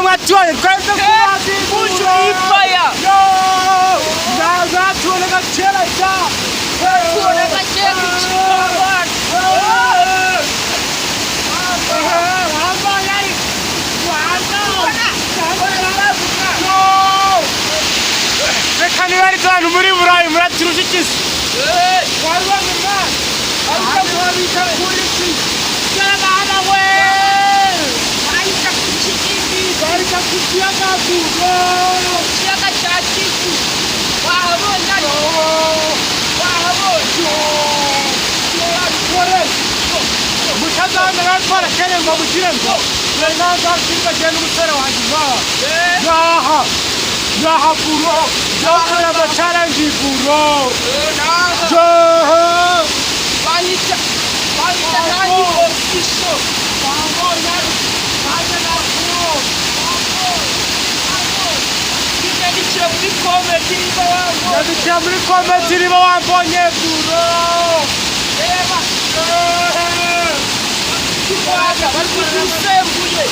Mwatubonye, mwatubonye twese. Push ifaya. Mwatubonaga kera cya. Tubonaga kera ikinyarwanda. Reka niba ari abantu muri Burayi muraturusha iki se? Wabibonye mwana? Aho bita kuri ki? Cyabana we! Bahita ku Kigibi. Bahita ku kiyaga bro! Ikiyaga cya Kivu wahabonye ariko wahabonye. Mutazana batwara kene ngo mugire ngo nanzakirwa n'umusore wanjye ngaha ngaha ngaha bro, ndakora ama challenge bro. Naha. Joho. Bahita nani official. Wabonye Nyandikira muri comment niba wabonye. Yandikira muri comment niba wambonye bro. Reba Rwanda bari kudusembuye.